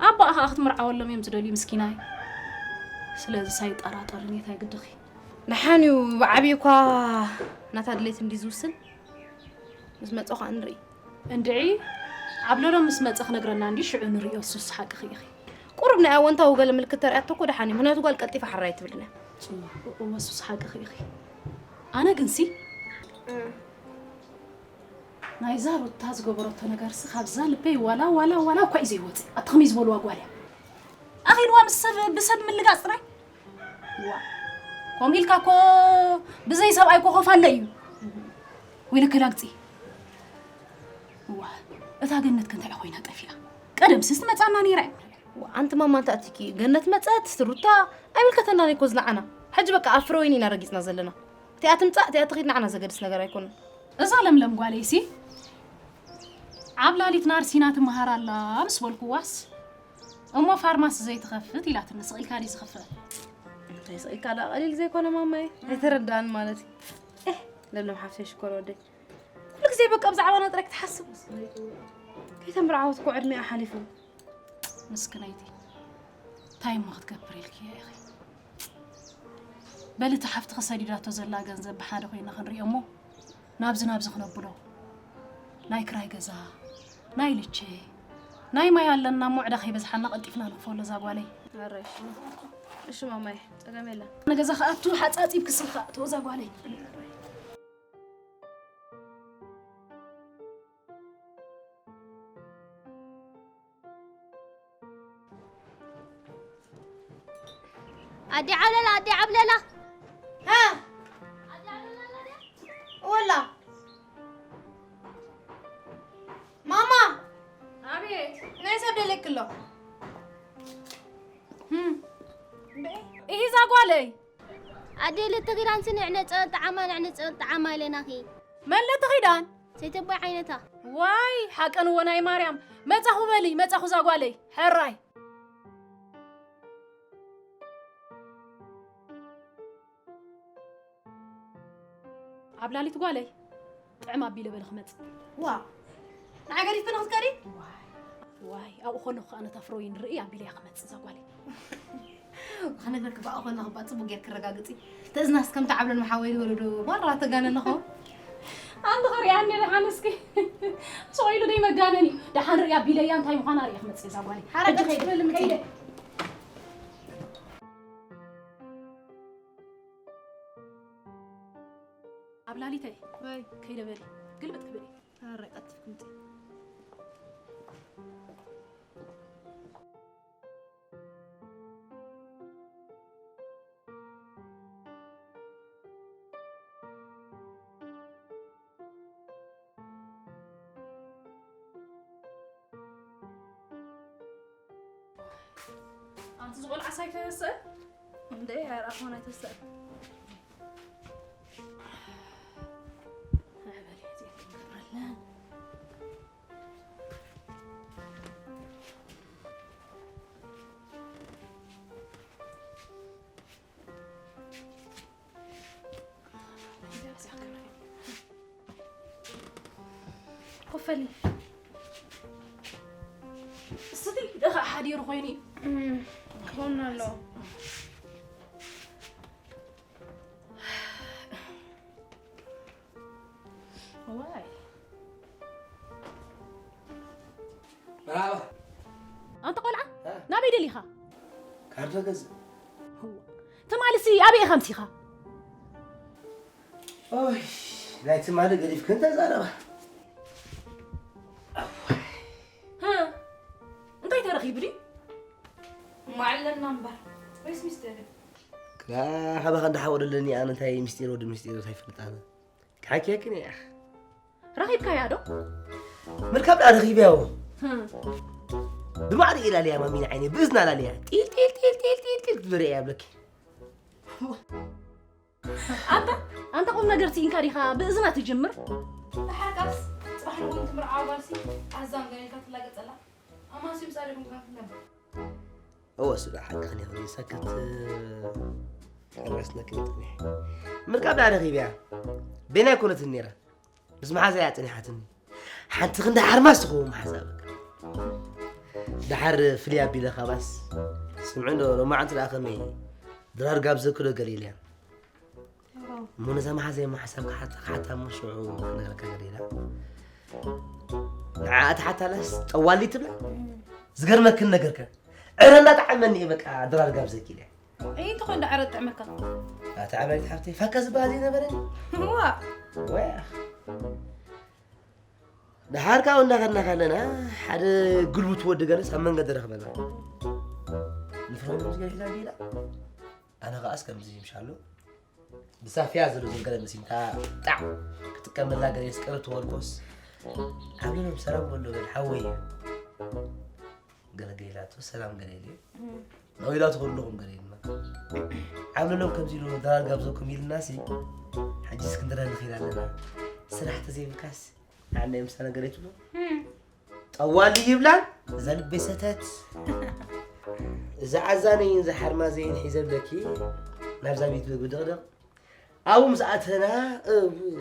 ኣቦኣ ኸኣ ክትምርዓወሎም እዮም ዝደልዩ ምስኪናይ። ስለዚ ሳይጠራጠርን እየ፣ ታይ ግድኺ። ደሓን እዩ፣ ብዓብዩ እኳ ናታ ድሌት እንዲ ዝውስን። ምስ መጸ ኸኣ ንርኢ። እንድዒ፣ ዓብለሎም ምስ መጸ ክነግረና እንዲ ሽዑ ንርእዮ፣ እሱስ ሓቅኺ ኢኺ። ቁሩብ ናይ ኣወንታዊ ገለ ምልክት ተርእያቶ እኮ ደሓን እዩ፣ ምኽንያቱ ጓል ቀልጢፋ ሕራይ ትብልን እያ። ጽቡቕ፣ እወ እሱስ ሓቅኺ ኢኺ። ኣነ ግንሲ፣ ናይዛ ሩታ ዝገበረቶ ነገርሲ ካብዛ ልበይ ዋላ፣ ዋላ፣ ዋላ እኳ እዩ ዘይወጽእ። ኣቲ ከመይ ዝበልዋ ጓል እያ? ኣኺልዋ ምስ ሰብ፣ ብሰብ ምልጋጽ ጥራይ? ዋ፣ ከምኡ ኢልካ እኮ ብዘይ ሰብኣይ እኮ ኮፍ ኣለ እዩ። ወይለከ ላግጺ። ዋ፣ እታ ገነት ከ እንታይ ኮይና ጠፊኣ? ቀደምስ ትመጻና ነይራ እያ። ዋ፣ ኣንቲ ማማ እንታይ ኣቲኪ? ገነት መጸት፣ ሩታ፣ ኣይምልከተናን እኮ ዝለዓና። ሕጂ በቃ ኣብ ፍረ ወይኒ ኢና ረጊጽና ዘለና። እቲኣ ትምጻእ፣ እቲኣ ትኺድ ንዓና ዘገድስ ነገር ኣይኮነን። እዛ ለምለም ጓለይሲ ዓብላሊት ናርሲና ትመሃር ኣላ ምስ በልኩዋስ፣ እሞ ፋርማሲ ዘይትኸፍት ኢላትኒ። ስቕ ኢልካ ድዩ ዝኽፈት? እንታይ ስቕ ኢልካ ደኣ ቀሊል ዘይኮነ ማማይ? ኣይተረዳእን ማለት እዩ። ኤህ፣ ለምለም ሓፍተይ ሽኮር ወደይ። ኩሉ ግዜ በቃ ብዛዕባና ጥራይ ክትሓስብ። ከይተምርዓወት እኮ ዕድሜኣ ሓሊፉ። ምስክነይቲ፣ እንታይ እሞ ክትገብር ኢልክያ ኢኺ? በሊ እታ ሓፍትኺ ሰዲዳቶ ዘላ ገንዘብ ብሓደ ኮይና ክንሪኦ እሞ ናብዚ ናብዚ ክነብሎ። ናይ ክራይ ገዛ፣ ናይ ልቼ፣ ናይ ማይ ኣለና እሞ ዕዳ ከይበዝሓና ቀልጢፍና ንኽፈሎ እዛ ጓለይ። ኣረ እሺ። እሺ ማማይ፣ ጸገም የለን። ንገዛ ክኣቱ ሓጻጺብ ክስል ክኣቱ እዛ ጓለይ። ኣዲ ዓብለላ፣ ኣዲ ዓብለላ። ሃ? ኣዲ ዓብለላ ኣላ ድያ? ወላ። ማማ። ኣቤት። ናይ ሰብ ደልየኪ ኣሎ። ህም። እሂ እዛ ጓለይ። ኣዴ ለተ ኪዳን ስኒ ዕነ ጸበል ጠዓማ፣ ንዕነ ጸበል ጠዓማ ኢለናኺ። መን ለተ ኪዳን? ሰይተቦይ ዓይነታ። ዋይ፣ ሓቀን እወ ናይ ማርያም። መጻኹ በሊ፣ መጻኹ እዛ ጓለይ። ሕራይ። ዓብላሊት ጓለይ፣ ጥዕም ኣቢለ በለ ክመጽእ። ዋ፣ ንዓይ ገዲፍክኒ ክትከዲ? ዋይ፣ ዋይ፣ ኣብኡ ከለኹ ከኣ ነታ ፍሮይን ርእይ ኣቢለያ ክመጽእ እዛ ጓለይ። ክነግረኪ ብኣኡ ከለኹ እባ ጽቡቕ ጌርኪ ረጋግጺ። ተእዝናስ ከምቲ ዓብለል መሓወይ ዝበሎ ዶ ማራ ተጋነነ ኸው? ኣንተ ኸሪኣኒ ደሓን እስኪ። ስቕ ኢሉ ደይ መጋነን እዩ። ደሓን ርእያ ቢለያ እንታይ ምዃና ርእየ ክመጽእ እዛ ጓለይ። ሓራ ሕጂ ቀስ ከይደ፣ በሊ ምጺ። ከይደ። ኣብ ላሊተይ ወይ። ከይደ በሊ። ግልብጥ ክብል እዩ። ኣረ ቀልጢፍኪ ምጺ። ኣንቲ ዝቆልዓስ ኣይተሰእ? እንደ ኣራኾን ኣይተሰእ። ኣበል እዚኣ ክንገብረለን። ፈሊ። እስቲ ደኻ ሓዲሩ ኮይኑ እዩ። እም፣ ክኸውን ኣለዎ። ዋይ። መርሓባ። ኣንተ ቆልዓ፣ እ? ናበይ ደሊኻ? ካርዶ ገዝእ። እዋ፣ ትማልሲ ኣበይ ኢኻ ምሲኻ? ኦይ፣ ናይ ትማሊ ገዲፍክን ተዛረባ። ሃ፣ እንታይ ተረኺቡ ድዩ? ማዕለና እምበር፣ ወይስ ሚስጥር እዩ? ክላ፣ ካባኻ እንዳሓወደለኒ ኣነ እንታይ ሚስጢር ወዲ ሚስጢር እንታይ ይፈልጥ ኣነ? ክሓኪየክን እያ። ረኺብካያ ዶ? ምርካብ ደኣ ረኺበያ እዎ። ህም። ብማዕረ ኢላልያ ማሚን ዓይነይ፣ ብእዝና ላልያ። ጢል፣ ጢል፣ ጢል፣ ጢል፣ ጢል፣ ጢል ክትብል እያ ብለኪ። ኣንታ፣ ኣንታ ቁም ነገር ስኢንካ ዲኻ ብእዝና ትጅምር? ደሓር ቃልስ ጽባሕ ንግሆ ትምርዓዋ ጓልሲ ኣዛን ገኒንካ ትላገጸላ። ኣማስዩ ምጻእ ዲኹም ከንፍለም። እወ፣ እሱ ደኣ ሓቅኽን ኢኺ። ሰክት ክረስነክን ይጽኒሕ። ምርካብ ደኣ ረኺበያ። በይና ኣይኮነትን ነይራ። ምስ መሓዛ እያ ጸኒሓትኒ። ሓንቲ ክንዲ ሓርማዝ ትኸውን መሓዛ በቃ። ደሓር ፍልይ ኣቢለ ካባስ፣ ስምዒ እንዶ ሎማዓንቲ ደኣ ከመይ ድራር ጋብዘኪ ዶ ገለ ኢለያ። እሞ ነዛ መሓዛይ እሞ ሓሳብ ክሓታ፣ ክሓታ እሞ ሽዑ ክነግረካ ገለ ኢላ። ንዓ እቲ ሓታላስ ጠዋሊ ትብላ። ዝገርመክን ነገር ከ ዕረ እንዳጠዓመኒ እዩ በቃ ድራር ጋብዘኪ ኢለያ። ኣይ፣ እንተኾይኑ ዳዕረ ጥዕመካ። ኣታ ዓባይቲ ሓፍተይ፣ ፋካ ዝበሃል ዘይነበረኒ። እዋ። ወያ። ደሓር ካብኡ እንዳኸድና ከለና፣ ሓደ ግልቡት ወዲ ገለስ ኣብ መንገዲ ረኽበና። ንፍረው ምስ ገለ ሒዛ ዲላ። ኣነ ኸኣስ ከምዚ ይምሻሎ። ብሳፍያ ዘሎ ዝንገለ መሲልካ ጣዕ ክትጥቀመላ ገለ የስቀረ ትወልቆስ። ዓብለሎም ሰላም በሎ በል ሓወይ። ገለ ገለ ኢላቶ ሰላም ገለ ኢሉ። እም። ናው ኢላቶ ከለኹም ገለ ኢልና። ዓብለሎም ከምዚ ኢሉ ዳርጋ ኣብዞኩም ኢልናሲ፣ ሕጂ እስክንድረ ንኽእል ኣለና። ስራሕ ተዘይብልካስ ንዓና የምሳ ነገር ኣይትብሎ። እም። ጠዋሊ ይብላ፣ እዛ ልበይ ሰተት። እዛ ዓዛነይን እዛ ሓርማዘይን ሒዘ ብለኪ፣ ናብዛ ቤት ምግቢ ድቕድቕ። ኣብኡ ምስ ኣተና፣ እውይ።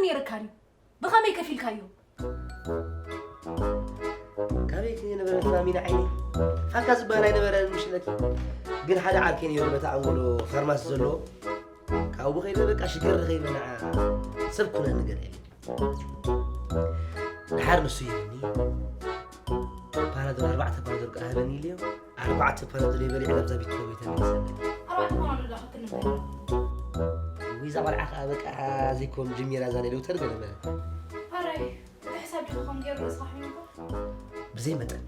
ነይርካ ድዩ? ብኸመይ ከፊልካዮ? ካበይ ከ ነበረ ማሚና ዓይኒ? ፋካ ዝበሃል ኣይነበረን ምሽለኪ። ግን ሓደ ዓርከይ ነይሩ በታ ኣንጎሎ ፋርማሲ ዘለዎ። ካብኡ ከይደ በቃ ሽግር ከይመንዓ ሰብ ኩነ ነገር የለ። ድሓር ንሱ ይብኒ። ፓናዶል ኣርባዕተ ፓናዶል ከኣ ሃበኒ ኢልዮ። ኣርባዕተ ፓናዶል ይበልዕ ነብዛ ቤት ቤት ተመልሰ። ኣርባዕተ ፓናዶል ዳኸ ክንበላ። ወይ እዛ ቆልዓ ከኣ በቃ ዘይኮም ጅሚራ እዛ ናይ ዶክተር ገለ በለ። ኣራይ፣ እቲ ሕሳብ ዲኹም ገይሩ ርእስኻ ሕሚምካ? ብዘይ መጠን፣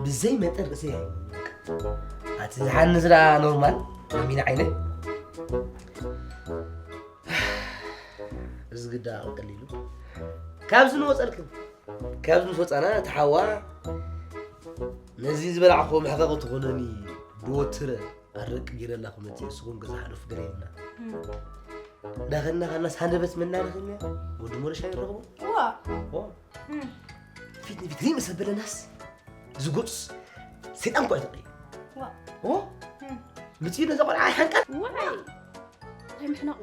ብዘይ መጠን ርእሰይ ኣይሕምም። ኣቲ ዝሓንስ ደኣ ኖርማል፣ ማሚና ዓይነይ። እዚ ግዳ ቀሊሉ። ካብዚ ንወጸልክን። ካብዚ ምስ ወጻና፣ እቲ ሓዋ ነዚ ዝበላዕኹዎ መሕቀቒ ትኾነኒ ብወትረ ኣረቂ ገይረላ ክመጽእ እየ፣ ንስኹም ገዛ ሓለፉ ገለ ኢልና። እም። እንዳኸድና ኸድናስ ሃንደበት መናረኸኛ ወዲ ሞለሻ ይረኽቦ። እዋ። ኦ። እም። ፊት ንፊት ሪእ ምስ ኣበለናስ፣ እዚ ገጹስ ሰይጣን እኮ እዩ ተቐይሩ። እዋ። ኦ። እም። ምጽኡ ነዛ ቆልዓ ኣይሓንቀል። ዋይ። እንታይ ምሕናቑ?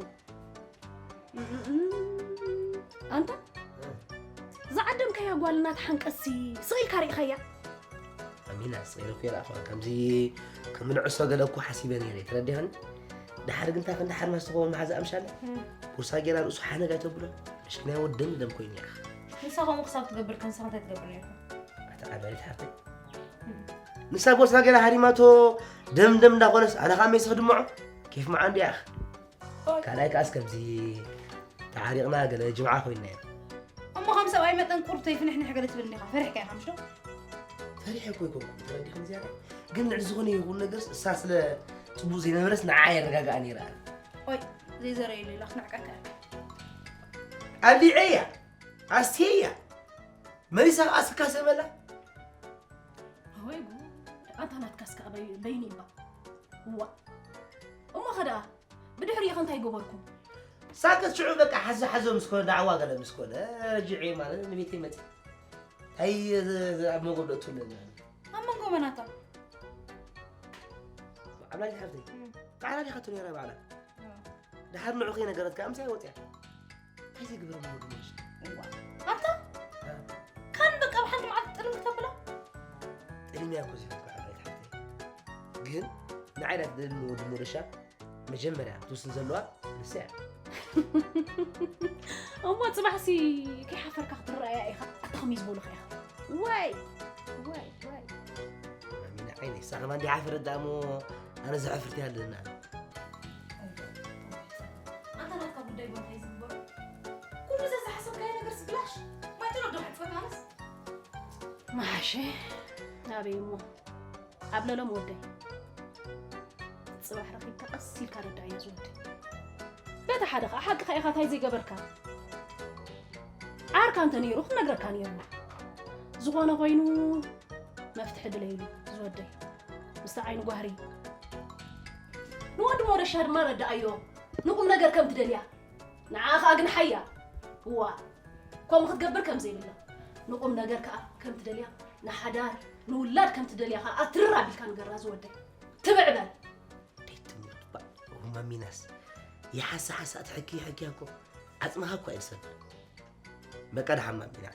ኣንታ፣ ዝዓደምካያ ጓል እናተሓንቀሲ ስቕ ኢልካ ርኢኻያ? ኣሚና፣ ስቕ ኢለ እኮ ይረኣኹዋ። ከምዚ ከም ንዕሶ ገለ እኮ ሓሲበ ነይረ፣ ተረዲኻኒ? ደሓር ግን እታ ክንዲ ሓርማዝ ትኸውን መሓዛ ኣምሻለ፣ እም። ቦርሳ ጌራ ርእሱ ሓነግ ኣይተብሎ። መሽኪናይ ወዲ ደም ደም ኮይኑ ይኣኽ። ንሳ ከምኡ ክሳብ ትገብር፣ ክንስኻ እንታይ ትገብር ነይርካ? ኣታ ዓባይት ሓፍተይ። እም። ንሳ ቦርሳ ጌራ ሃሪማቶ ደም ደም እንዳኾነስ፣ ኣነ ኸኣ ሜስ ክድምዖ? ኬፍ መዓን ድያኽ? ኦይ። ካልኣይ ከኣስ ከምዚ ተዓሪቕና ገለ ጅምዓ ኮይና እያ። እሞ ከም ሰብኣይ መጠን ቁርተይ ፍንሕንሕ ገለ ትብል እንዲኻ፣ ፈሪሕካ ኢኻ ምሽ ዶ? ፈሪሐ እኮ ኣይኮንኩን፣ ተረዲእክን ዝያዳ። ግን ልዕሊ ዝኾነ ይኹን ነገርስ እሳ ስለ ጽቡቕ ዘይነበረስ ንዓ የረጋግኣ ነይረ ኣነ። ኦይ፣ ዘይዘረየሉ ኢላ ክነዕቀካ እያ። ኣሊዐያ፣ ኣስትየያ፣ መሊሳ ከኣ ስካሰ በላ። ወይ ጉድ፣ ኣንታ ናትካስ ከኣ በይ-፣ በይኑ እባ። እዋ። እሞ ኸ ደኣ፣ ብድሕሪኡ ኸ እንታይ ገበርኩም? ሳክት ሽዑ በቃ ሓዞ ሓዞ ምስ ኮነ፣ ዳዕዋ ገለ ምስ ኮነ፣ ረጅዐ ማለት ንቤተይ መጽእ። እንታይ ዝ-፣ ዝ-፣ ኣብ መንጎ ብለቱ ኣለና። ኣብ መንጎ መናታ? ዓብላሊ ሓፍተይ። እም። ቃዕላ ዲኻቶ ነይራ ባዕላ። እም። ድሓር ንዑ ከይነገረትካ ምሳይ ወጽያ። እንታይ ዘይግበረ መንጎ ድመሽ? እዋ። ኣንታ? እ። ካን በቃ ብሓንቲ መዓልቲ ጥልም ክተብላ? ጥልም እያ እኮ ዘይፈትኩ ሓፍተይ። ግን ንዓይ ዳት ደልኒ ወዲ ሞደሻ መጀመርያ ክትውስን ዘለዋ ንሳ እያ። እሞ ጽባሕሲ ከይሓፈርካ ክትረኣያ ኢኻ፣ ኣታ ከመይ ዝበሉኻ ኢኻ? ዋይ፣ ዋይ፣ ዋይ። ማሚና ዓይነይ፣ ንሳ ከማን እንዲሓፈረት ደኣ እሞ ኣነ ዘሕፍር እንታይ ኣለና? ኣንታ ናትካ ጉዳይ እባ እንታይ ዝግበሮ? ኩሉ ዘዝሓሰብካዮ ነገርስ ብላሽ? ማይ ጥሎ ዶ ሕጽበካ ኣነስ? መሓሸ፣ ኣበይ እሞ? ኣብ ለሎም ወደይ። ጽባሕ ረኺብካ ቀስ ኢልካ ረዳእዮ ዝወደይ። በቲ ሓደ ኸኣ ሓቅኻ ኢኻ፣ እንታይ ዘይገበርካ? ዓርካ እንተ ነይሩ ክነግረካ ነይሩ። ዝኾነ ኮይኑ መፍትሒ ድለይሉ ዝወደይ። ምስቲ ዓይኒ ጓህሪ። ንወዲ ሞደሻ ድማ ረዳእዮ። ንቁም ነገር ከም ትደልያ። ንዓኣ ኸኣ ግን ሓያ። እዋ። ከምኡ ክትገብር ከም ዘይብላ። ንቁም ነገር ከኣ ከም ትደልያ፣ ንሓዳር፣ ንውላድ ከም ትደልያ ከኣ ኣትርር ኣቢልካ ንገራ ዝወደይ። ትብዕ በል። ደይትምት ባ-፣ ማሚናስ። ይሓሳ ሓሳ ትሕኪ ሕኪያ እኮ። ዓጽምኻ እኮ ኣይሰብር። በቃ ደሓን ማሚና።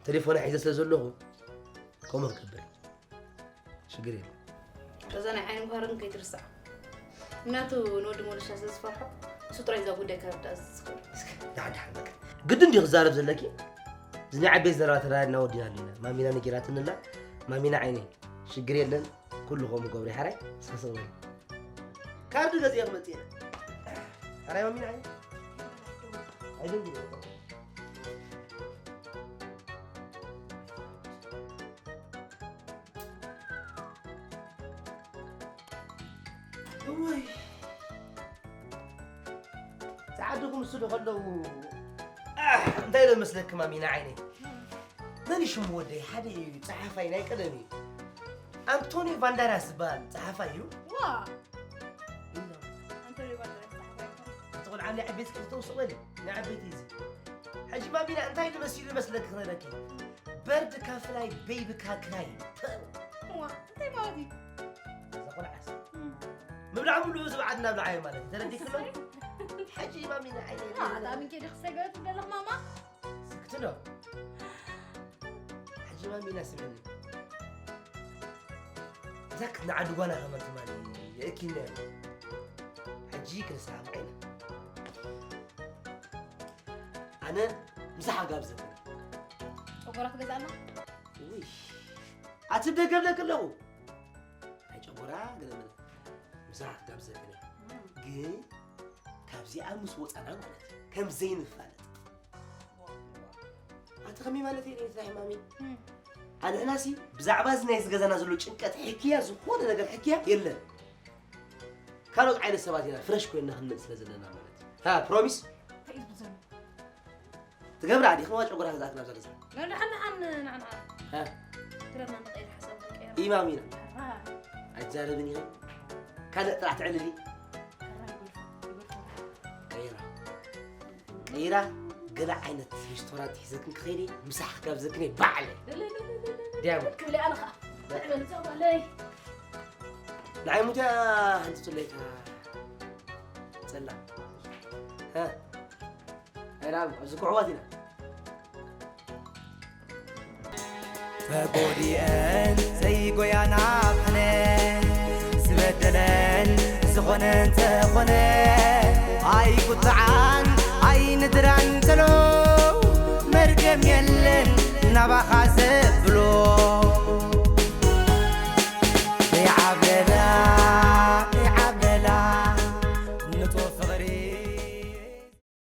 ቴሌፎን ሒዘ ስለ ዘለኹ፣ ከምኡ ክገብር። ሽግር የለን። እዛ ናይ ዓይኒ ጓህርን ከይትርስዓ። ምክንያቱ ንወዲ ሞደሻ ስለ ዝፈርሖ፣ እሱ ጥራይ እዛ ጉዳይ ከረድኣ ዝኽእል። እስከ፣ ደሓን፣ ደሓን፣ በቃ። ግድን ድዩ ክዛረብ ዘለኪ? እዚ ናይ ዓበይቲ ዘረባ ተራዲእና ወዲና ኣለና። ማሚና ነጊራትኒ ኣላ። ማሚና ዓይነይ፣ ሽግር የለን። ኩሉ ከምኡ ገብሩ ይሓራይ፣ ስቕ ስቕ በሊ። ካርድ ገዚኤ ክመጽእ እየ። ሕራይ ማሚና ዓይነይ። ኣይደንግጽ። እወይ። ጸዓዱ ክምስሉ ከለዉ፣ ኣሕ፣ እንታይ ኢለ መስለኪ ማሚና ዓይነይ? መን እዩ ሽሙ ወደይ? ሓደ እዩ፣ ጸሓፋይ ናይ ቀደም እዩ። ኣንቶኒ ቫንዳራስ ዝበሃል ጸሓፋይ እዩ። ዋ! ኢሎም። ኣንቶኒ ቫንዳራስ ጸሓፋይ እኮ። እቲ ቆልዓ ናይ ዓበይቲ ጽሑፍ ተውስቕ በሊ፣ ናይ ዓበይቲ እዩ እዚ። ሕጂ ማሚና እንታይ ኢሉ መሲሉ ይመስለኪ ክነግረኪ? በርድ ካፍላይ ቤይቢ ካክላይ። ዋ፣ እንታይ ማለት እዩ? እዛ ቆልዓስ። እም። ምብላዕ ሙሉእ ዝብዓት እናብልዓዮ ማለት እዩ። ተረዲእክሎ? እሰይ። ሕጂ ማሚና ዓይነ ኣታ ምን ኬዲ ክሰገት ደለኽ ማማ ስክትዶ። ሕጂ ማሚና ስምኒ። እዛ ክትንዓዲ ጓና ከመን ትማሊ የእኪና። ሕጂ ክንሰማማዕ ኢና። ኣነ ምሳሕ ጋብዘኒ። ጨጎራ ትገዛና ውይ ኣቲ ደገብለክ ኣለኹ። ናይ ጨጎራ ገለመለ ምሳሕ ጋብዘኒ። ግን ካብዚኣ ምስ ወፃና ማለት እዩ ከም ዘይንፋለጥ። ኣቲ ከመይ ማለት እዩ ሬት ናይ ማሚ? ኣንሕናሲ ብዛዕባ እዚ ናይ ዝገዛና ዘሎ ጭንቀት ሕክያ ዝኾነ ነገር ሕክያ የለን። ካልኦት ዓይነት ሰባት ኢና ፍረሽ ኮይንና ክንመጽእ ስለ ዘለና ማለት እዩ። ታ ፕሮሚስ ትገብራ ዲኽዋ ጨጎራ ክዛት ናብዛ ገዛ። ንድሓን ንሓን ንዓና እ? ክረና ንቀይር ሓሳብ ንቀይር ኢማም ኢና ራ ኣይዛረብን ኢኸ ካልእ ጥራሕ ትዕልሊ ራ ይበልኩ ይበልኩ ቀይራ ቀይራ ገለ ዓይነት ሬስቶራንት ሒዘክን ክኸይድ ምሳሕ ክጋብዘክን እየ ባዕለ ዲያሞ ክብለ ኣነ ኸዓ ንዕበል ዘጓለይ ንዓይ ሙትያ ሓንቲ ጽለይታ ጸላ እ? ኣይራም ኣብዚ ኩዕዋት ኢና ተጎዲአን ዘይጎያ ናብ ሕነ ዝበደለን ዝኾነ እንተኾነ ኣይቁጥዓን ኣይንድራን ተሎ መርገም የለን ናባኻ